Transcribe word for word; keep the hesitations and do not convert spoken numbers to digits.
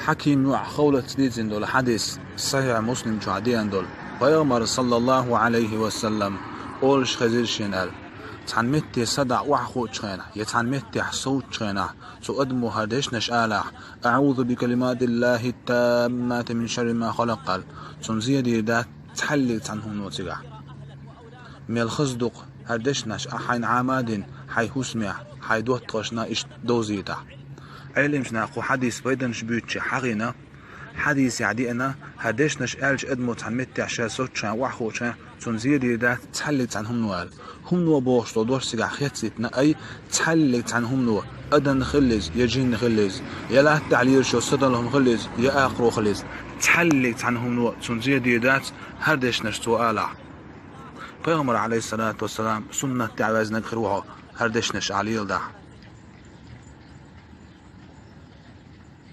Хьаким йоӀ Хавлатас дийцина долу хьадис, Сахьихь Муслим чохь деана долу. Пайхамар, саллаллаху Ӏалайхи ва саллам, олуш хезира шена аьлла: «Цхьана метте садаӀа охьахуучу хенахь, я цхьана меттехь совцучу хенахь, цу адамо хӀара дешнаш алахь: „АӀузу бикалиматиллахи ттаммати мин шарри ма халакъ“», аьлла, цунна зен дийр дац цхьаллиг цхьана хӀумано цигахь. Мел хаза ду-кх хӀара дешнаш ахь хьайна Ӏама а дина, хьайн хӀусамехь, хьайн доттагӀашна иштта довзийтахь. Ӏелимчу наха кху хьадис пайданаш буьйцучу хьахийна, хьадисехь деана, хӀара дешнаш аьллачу адамо цхьана меттехь ша соцучу хенахь, охьахуучу хенахь, цунна зен дийр дац цхьаллиг цхьана хӀумано аьлла. ХӀумано бохуш долу дош цигахь хеццийттина, ай, цхьаллиг цхьана хӀумано, адам хилла иза, я жин хилла иза, я латта тӀехь лелаш йолу садалла хӀума хилла иза, я акхаро хилла иза, цхьаллиг цхьана хӀумано цунна зен дийр дац хӀара дешнаш цо алахь. Пайхамар, Ӏалайхиссалату вассалам, суннат тӀехь ваьзнарг хир ву хьо, хӀара дешнаш ахь леладахь.